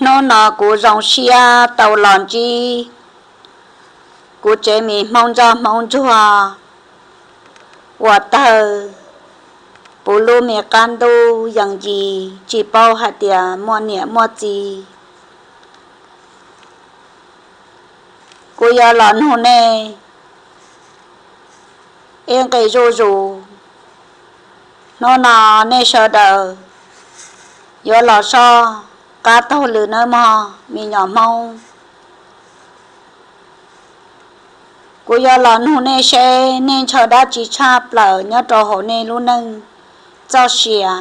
Hnub no kuv zoo siab tau los ntsib kuv tsev me Hmoob ntsuag Hmoob ntsuag uas tawg puv lub me qab ntuj yees yis tsis paub hais tias muaj niam muaj txiv. Kuv yuav los nug nej ib nqe zuj zus. Hnub no nej sawv daws yuav los soj qab taug lw nawb mog me nyuam Hmoob. Kuv yuav los nug nej seb nej ntshaw dab tsi tshaj plaws nyob rau hauv nej lub neej txoj sia.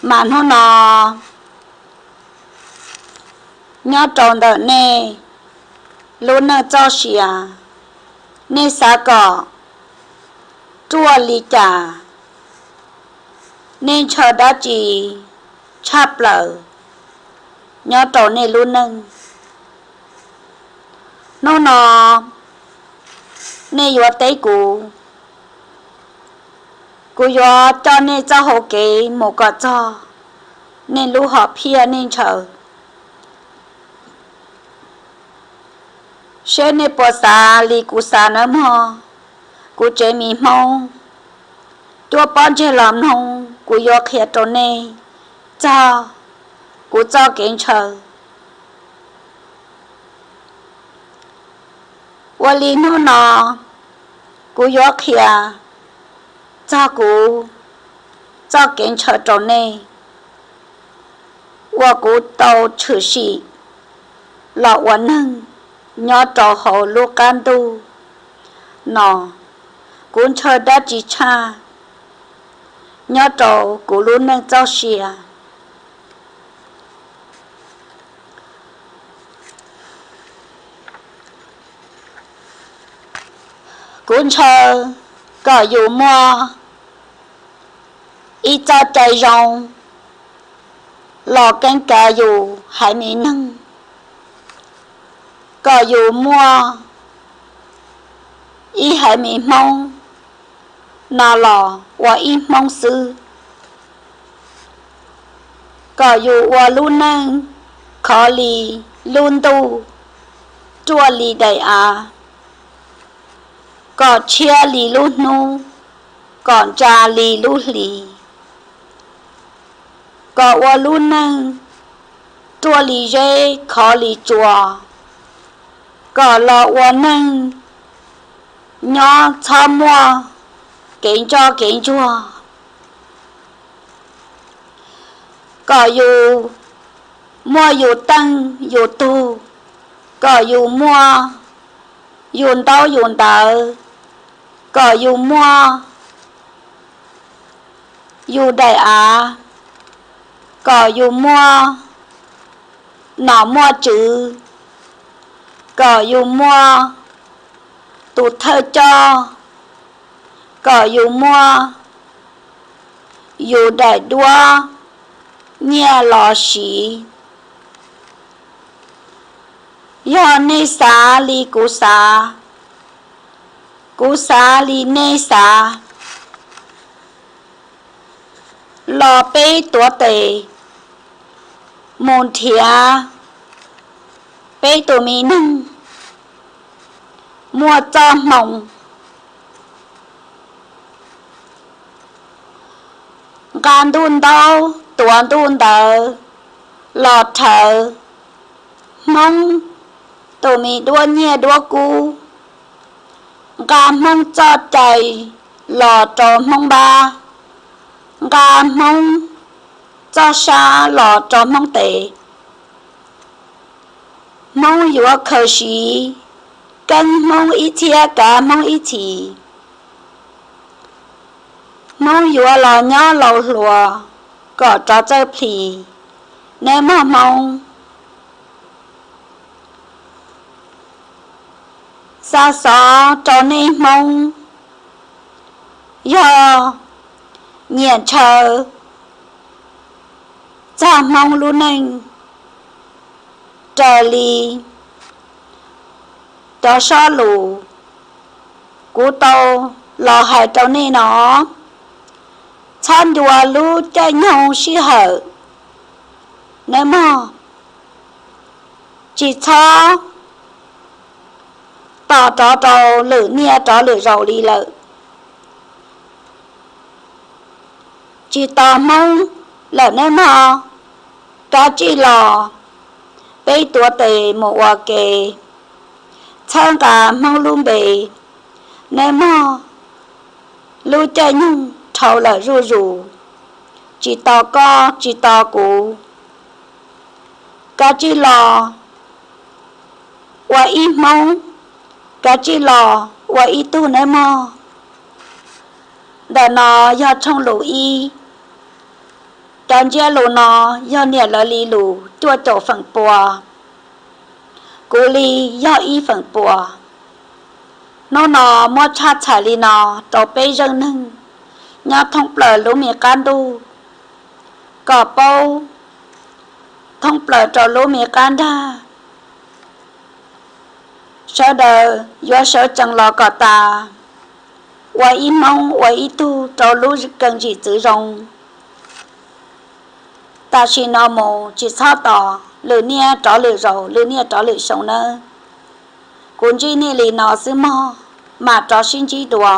Mas hnub no nyob rau ntawm nej lub neej txoj sia, nej xav kom ruaj li cas, nej ntshaw dab tsi tshaj plaws nyob rau nej lub neej. Hnub no nej yuav teb kuv, kuv yuav coj nej txoj hau kev mus kom txog nej lub hom phiaj nej ntshaw, seb nej puas xav li kuv xav nawb mog. Kuv tsev me Hmoob, cuab pob ntseg los mloog, kuv yuav qhia rau nej txog kuv txoj kev ntshaw. Ua li hnub no kuv yuav qhia txog kuv txoj kev ntshaw rau nej uas kuv tau tshwm sim los ua neeg nyob rau hauv lub qab ntuj no. Kuv ntshaw dab tsi tshaj nyob rau kuv lub neej txoj sia? Kuv ntshaw kom yus muaj ib txoj cai zoo los keeb kav yus haiv me neeg, kom yus muaj ib haiv me Hmoob no los ua ib Hmoob xwb, kom yus ua lub neej khov li lub ntuj, ruaj li daim av, kom tshiab li lub hnub, kom ntsa li lub hli, kom ua lub neej ruaj li zeb khov li tsua, kom los ua neeg nyob txhob muaj kev ntsoj kev ntsuag, kom yus muaj yus teej yus tug, kom yus muaj yus ntaub yus ntawv, kom yus muaj yus daim av, kom yus muaj nom muaj tswv, kom yus muaj tus thawj coj, kom yus muaj yus daim duab nyiaj los siv. Yog nej xav li kuv xav, kuv xav li nej xav, los peb tuav tes mus nrhiav peb tus me neeg muaj txoj hmoo nqa ntuj ntaub tuav ntuj ntawv los rhawv Hmoob tus me duab nyiaj duab kub, nqa Hmoob txoj cai los rau Hmoob npab, nqa Hmoob txoj sab los rau Hmoob tes. Hmoob yuav khaws siv keeb Hmoob ib txhiab kav Hmoob ib txhis. Hmoob yuav los nyob laus hluas kom rov txawj plhis, neb mog Hmoob. Xa xov rau nej Hmoob, yog nyiam ntshaw txog Hmoob lub neej raws li cov sob lus kuv tau los hais rau nej no, Txhob ncua lub caij nyoog sij hawm nawb mog. Tsis txhob tos rov rau lwm niaj rov lwm zaus li lawm. Tsis tos Hmoob lawm nawb mog. Kav tsij los, peb tuav tes mus ua ke, txhawb nqa Hmoob lub npe nawb mog. Lub caij nyoog dhau lawm zuj zus, tsis tos koj tsis tos kuv. Kav tsij los ua ib Hmoob, kav tsij los ua ib tug nawb mog. Ntawm no yog tshooj lus ib. Cov ntsiab lus no yog niam lawv li lus cuaj caum feem pua, kuv li yog ib feem pua. Hnub no muab tshaj txhais li no rau peb zeej neeg nyob thoob plaws lub me qab ntuj, kom paub thoob plaws rau lub me qab nrag. Sawv daws yuav sawv tsees los kom tas, ua ib Hmoob ua ib tug rau lub keeb zim txwv zoo. Tam sim no mus tsis txhob tos lwm niaj rov lwm zaus, lwm niaj rov lwm xyoo nawb. Kuv ntsib nej li no xwb mog, mam rov sib ntsib dua.